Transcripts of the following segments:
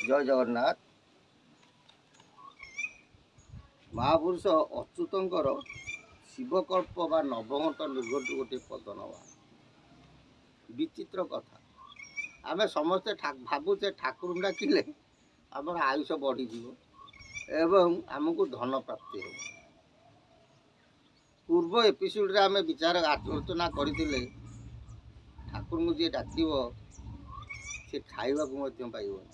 ଜୟ ଜଗନ୍ନାଥ। ମହାପୁରୁଷ ଅଚ୍ୟୁତଙ୍କର ଶିବକଳ୍ପ ବା ନବଘଣ୍ଟ ନିର୍ଘଣ୍ଟ ଗୋଟିଏ ପଦ ନେବା। ବିଚିତ୍ର କଥା, ଆମେ ସମସ୍ତେ ଭାବୁଛେ ଠାକୁରଙ୍କୁ ଡାକିଲେ ଆମର ଆୟୁଷ ବଢ଼ିଯିବ ଏବଂ ଆମକୁ ଧନ ପ୍ରାପ୍ତି ହେବ। ପୂର୍ବ ଏପିସୋଡ଼ରେ ଆମେ ବିଚାର ଆଲୋଚନା କରିଥିଲେ, ଠାକୁରଙ୍କୁ ଯିଏ ଡାକିବ ସେ ଖାଇବାକୁ ମଧ୍ୟ ପାଇବନି।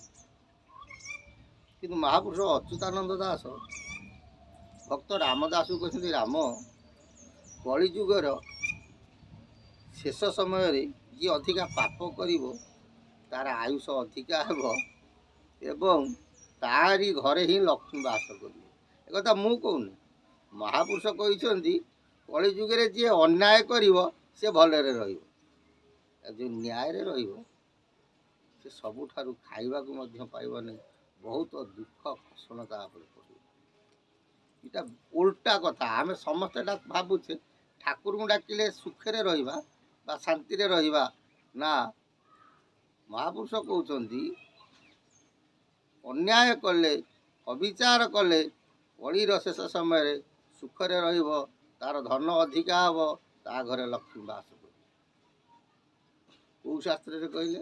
କିନ୍ତୁ ମହାପୁରୁଷ ଅଚ୍ୟୁତାନନ୍ଦ ଦାସ ଭକ୍ତ ରାମଦାସକୁ କହିଛନ୍ତି, ରାମ, କଳିଯୁଗର ଶେଷ ସମୟରେ ଯିଏ ଅଧିକା ପାପ କରିବ ତାର ଆୟୁଷ ଅଧିକା ହେବ ଏବଂ ତାରି ଘରେ ହିଁ ଲକ୍ଷ୍ମୀ ବାସ କରିବେ। ଏକଥା ମୁଁ କହୁନି, ମହାପୁରୁଷ କହିଛନ୍ତି କଳିଯୁଗରେ ଯିଏ ଅନ୍ୟାୟ କରିବ ସେ ଭଲରେ ରହିବ, ଯେଉଁ ନ୍ୟାୟରେ ରହିବ ସେ ସବୁଠାରୁ ଖାଇବାକୁ ମଧ୍ୟ ପାଇବନି, ବହୁତ ଦୁଃଖ କଷଣ ତା ଉପରେ ପଡ଼ିବ। ଏଇଟା ଓଲଟା କଥା। ଆମେ ସମସ୍ତେ ଏଇଟା ଭାବୁଛେ ଠାକୁରଙ୍କୁ ଡାକିଲେ ସୁଖରେ ରହିବା ବା ଶାନ୍ତିରେ ରହିବା। ନା, ମହାପୁରୁଷ କହୁଛନ୍ତି ଅନ୍ୟାୟ କଲେ, ଅବିଚାର କଲେ କଳିର ଶେଷ ସମୟରେ ସୁଖରେ ରହିବ, ତାର ଧନ ଅଧିକା ହେବ, ତା ଘରେ ଲକ୍ଷ୍ମୀ ବାସ କରିବ। କେଉଁ ଶାସ୍ତ୍ରରେ କହିଲେ?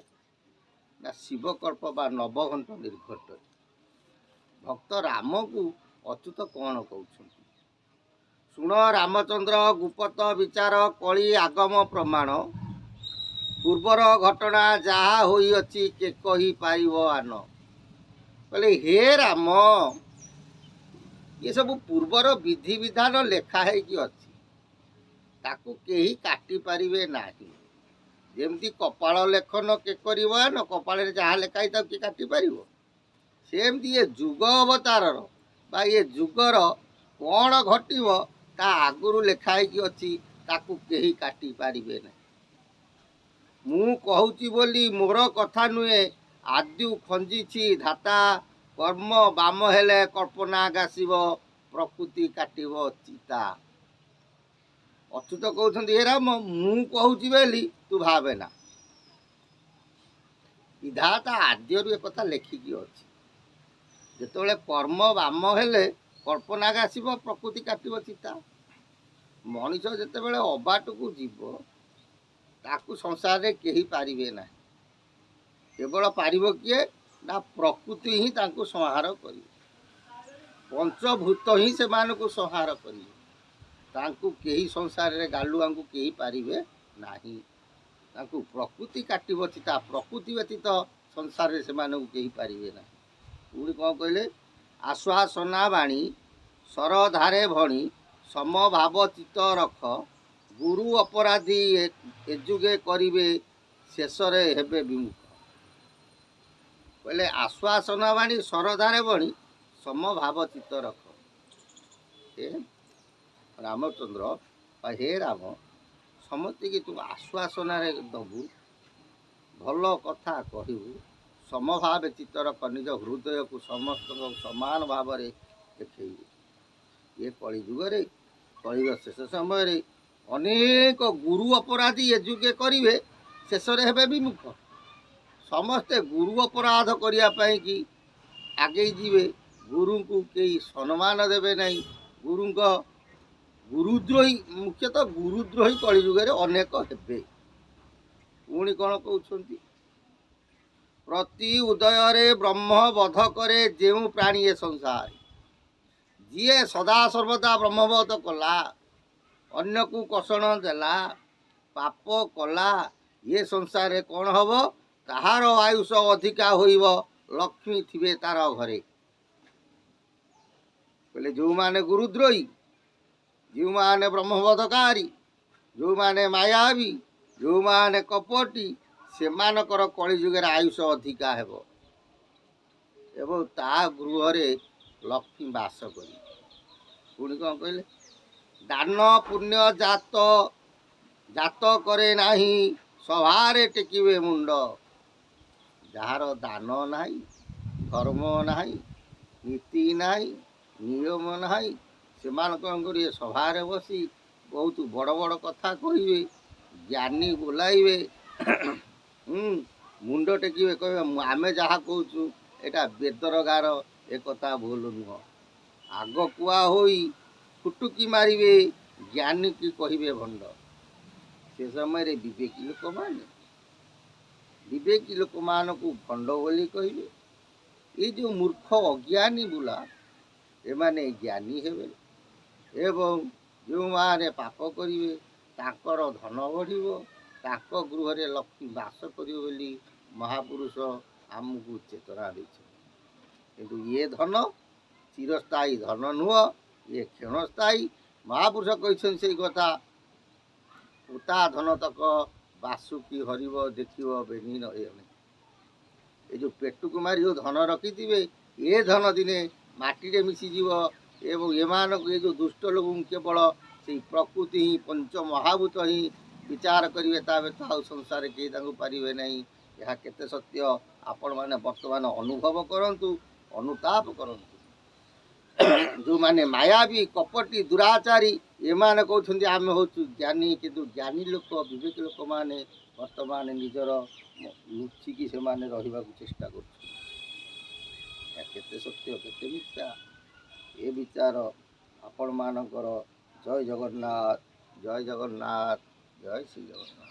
ନା, ଶିବକଳ୍ପ ବା ନବଘଣ୍ଟ ନିର୍ଘଣ୍ଟରେ। ଭକ୍ତ ରାମକୁ ଅଚ୍ୟୁତ କ'ଣ କହୁଛନ୍ତି? ଶୁଣ ରାମଚନ୍ଦ୍ର ଗୁପତ ବିଚାର କଳି ଆଗମ ପ୍ରମାଣ, ପୂର୍ବର ଘଟଣା ଯାହା ହୋଇଅଛି କେ କହିପାରିବ ଆନ। କହିଲେ, ହେ ରାମ, ଏସବୁ ପୂର୍ବର ବିଧିବିଧାନ ଲେଖା ହେଇକି ଅଛି, ତାକୁ କେହି କାଟି ପାରିବେ ନାହିଁ। ଯେମିତି କପାଳ ଲେଖନ କେ କରିବ ଆନ, କପାଳରେ ଯାହା ଲେଖା ହେଇଛି ତାକୁ କିଏ କାଟି ପାରିବ? ସେମିତି ଏ ଯୁଗ ଅବତାରର ବା ଏ ଯୁଗର କ'ଣ ଘଟିବ ତା ଆଗରୁ ଲେଖା ହେଇକି ଅଛି, ତାକୁ କେହି କାଟି ପାରିବେ ନାହିଁ। ମୁଁ କହୁଛି ବୋଲି ମୋର କଥା ନୁହେଁ, ଆଦ୍ୟୁ ଖଞ୍ଜିଛି ଧାତା, କର୍ମ ବାମ ହେଲେ କଳ୍ପନା ଗାସିବ, ପ୍ରକୃତି କାଟିବ ଚିତା। ଅଚ୍ୟୁତ କହୁଛନ୍ତି, ହେ ରାମ, ମୁଁ କହୁଛି ବୋଲି ତୁ ଭାବେ ନା, ବିଧାତା ଆଦ୍ୟରୁ ଏକଥା ଲେଖିକି ଅଛି। ଯେତେବେଳେ କର୍ମ ବାମ ହେଲେ କଳ୍ପନା ଆସିବ, ପ୍ରକୃତି କାଟିବ ଚିତା। ମଣିଷ ଯେତେବେଳେ ଅବାଟକୁ ଯିବ ତାକୁ ସଂସାରରେ କେହି ପାରିବେ ନାହିଁ। କେବଳ ପାରିବ କିଏ? ନା, ପ୍ରକୃତି ହିଁ ତାଙ୍କୁ ସଂହାର କରିବ, ପଞ୍ଚଭୂତ ହିଁ ସେମାନଙ୍କୁ ସଂହାର କରିବ। ତାଙ୍କୁ କେହି ସଂସାରରେ ଗାଲୁଆଙ୍କୁ କେହି ପାରିବେ ନାହିଁ। ତାଙ୍କୁ ପ୍ରକୃତି କାଟିବ ଚିତା, ପ୍ରକୃତି ବ୍ୟତୀତ ସଂସାରରେ ସେମାନଙ୍କୁ କେହି ପାରିବେ ନାହିଁ। ପୁଣି କ'ଣ କହିଲେ? ଆଶ୍ୱାସନା ବାଣୀ ସରଧାରେ ଭଣି, ସମଭାବ ଚିତ୍ତ ରଖ, ଗୁରୁ ଅପରାଧୀ ଏ ଯୁଗେ କରିବେ, ଶେଷରେ ହେବେ ବିମୁଖ। କହିଲେ ଆଶ୍ୱାସନା ବାଣୀ ସରଧାରେ ଭଣି, ସମଭାବ ଚିତ୍ତ ରଖ। ହେ ରାମଚନ୍ଦ୍ର ବା ହେ ରାମ, ସମସ୍ତିକି ତୁ ଆଶ୍ୱାସନାରେ ଦବୁ, ଭଲ କଥା କହିବୁ, ସମଭାବେ ଚିତ୍ତ ରଖ, ନିଜ ହୃଦୟକୁ ସମସ୍ତଙ୍କ ସମାନ ଭାବରେ ଦେଖେଇବୁ। ଏ କଳିଯୁଗରେ, କଳିର ଶେଷ ସମୟରେ ଅନେକ ଗୁରୁ ଅପରାଧୀ ଏ ଯୁଗେ କରିବେ, ଶେଷରେ ହେବେ ବିମୁଖ। ସମସ୍ତେ ଗୁରୁ ଅପରାଧ କରିବା ପାଇଁକି ଆଗେଇ ଯିବେ, ଗୁରୁଙ୍କୁ କେହି ସମ୍ମାନ ଦେବେ ନାହିଁ। ଗୁରୁଙ୍କ ଗୁରୁଦ୍ରୋହୀ, ମୁଖ୍ୟତଃ ଗୁରୁଦ୍ରୋହୀ କଳିଯୁଗରେ ଅନେକ ହେବେ। ପୁଣି କ'ଣ କହୁଛନ୍ତି? ପ୍ରତି ଉଦୟରେ ବ୍ରହ୍ମ ବଧ କରେ ଯେଉଁ ପ୍ରାଣୀ ଏ ସଂସାର। ଯିଏ ସଦା ସର୍ବଦା ବ୍ରହ୍ମବଧ କଲା, ଅନ୍ୟକୁ କଷଣ ଦେଲା, ପାପ କଲା, ଏ ସଂସାରରେ କ'ଣ ହବ? ତାହାର ଆୟୁଷ ଅଧିକା ହୋଇବ, ଲକ୍ଷ୍ମୀ ଥିବେ ତାର ଘରେ। କହିଲେ ଯେଉଁମାନେ ଗୁରୁଦ୍ରୋହୀ, ଯେଉଁମାନେ ବ୍ରହ୍ମବଧକାରୀ, ଯେଉଁମାନେ ମାୟାବୀ, ଯେଉଁମାନେ କପଟି, ସେମାନଙ୍କର କଳିଯୁଗରେ ଆୟୁଷ ଅଧିକା ହେବ ଏବଂ ତା ଗୃହରେ ଲକ୍ଷ୍ମୀ ବାସ କରିବେ। ପୁଣି କ'ଣ କହିଲେ? ଦାନ ପୁଣ୍ୟ ଜାତ ଜାତ କରେ ନାହିଁ, ସଭାରେ ଟେକିବେ ମୁଣ୍ଡ। ଯାହାର ଦାନ ନାହିଁ, ଧର୍ମ ନାହିଁ, ନୀତି ନାହିଁ, ନିୟମ ନାହିଁ, ସେମାନେ କ'ଣ କରିବେ? ସଭାରେ ବସି ବହୁତ ବଡ଼ ବଡ଼ କଥା କହିବେ, ଜ୍ଞାନୀ ବୋଲାଇବେ, ମୁଣ୍ଡ ଟେକିବେ, କହିବେ ଆମେ ଯାହା କହୁଛୁ ଏଇଟା ବେଦର ଗାର, ଏକଥା ଭୁଲ ନୁହଁ। ଆଗ କୁଆ ହୋଇ ଫୁଟୁକି ମାରିବେ, ଜ୍ଞାନୀକି କହିବେ ଭଣ୍ଡ। ସେ ସମୟରେ ବିବେକୀ ଲୋକମାନେ, ବିବେକୀ ଲୋକମାନଙ୍କୁ ଭଣ୍ଡ ବୋଲି କହିବେ। ଏଇ ଯେଉଁ ମୂର୍ଖ ଅଜ୍ଞାନୀ ବୁଲା, ଏମାନେ ଜ୍ଞାନୀ ହେବେ ଏବଂ ଯେଉଁମାନେ ପାପ କରିବେ ତାଙ୍କର ଧନ ବଢ଼ିବ, ତାଙ୍କ ଗୃହରେ ଲକ୍ଷ୍ମୀ ବାସ କରିବ ବୋଲି ମହାପୁରୁଷ ଆମକୁ ଚେତନା ଦେଇଛନ୍ତି। କିନ୍ତୁ ଇଏ ଧନ ଚିରସ୍ଥାୟୀ ଧନ ନୁହଁ, ଇଏ କ୍ଷଣସ୍ଥାୟୀ। ମହାପୁରୁଷ କହିଛନ୍ତି ସେଇ କଥା, ପୋତା ଧନ ତକ ବାସୁକି ହରିବ ଦେଖିବ ବେନି ନ। ଏ ଯେଉଁ ପେଟକୁ ମାରି ଯେଉଁ ଧନ ରଖିଥିବେ, ଏ ଧନ ଦିନେ ମାଟିରେ ମିଶିଯିବ। ଏବଂ ଏମାନଙ୍କୁ, ଏ ଯେଉଁ ଦୁଷ୍ଟ ଲୋକଙ୍କୁ କେବଳ ସେଇ ପ୍ରକୃତି ହିଁ, ପଞ୍ଚ ମହାଭୂତ ହିଁ ବିଚାର କରିବେ, ତା ବ୍ୟତୀତ ଆଉ ସଂସାରରେ କେହି ତାଙ୍କୁ ପାରିବେ ନାହିଁ। ଏହା କେତେ ସତ୍ୟ ଆପଣମାନେ ବର୍ତ୍ତମାନ ଅନୁଭବ କରନ୍ତୁ, ଅନୁତାପ କରନ୍ତୁ। ଯେଉଁମାନେ ମାୟାବୀ, କପଟି, ଦୁରାଚାରୀ, ଏମାନେ କହୁଛନ୍ତି ଆମେ ହେଉଛୁ ଜ୍ଞାନୀ। କିନ୍ତୁ ଜ୍ଞାନୀ ଲୋକ, ବିବେକୀ ଲୋକମାନେ ବର୍ତ୍ତମାନ ନିଜର ଲୁଚିକି ସେମାନେ ରହିବାକୁ ଚେଷ୍ଟା କରୁଛନ୍ତି। ଏହା କେତେ ସତ୍ୟ, କେତେ ମିଥ୍ୟା, ଏ ବିଚାର ଆପଣମାନଙ୍କର। ଜୟ ଜଗନ୍ନାଥ, ଜୟ ଜଗନ୍ନାଥ, ଜୟ ଶ୍ରୀ ଜଗନ୍ନାଥ।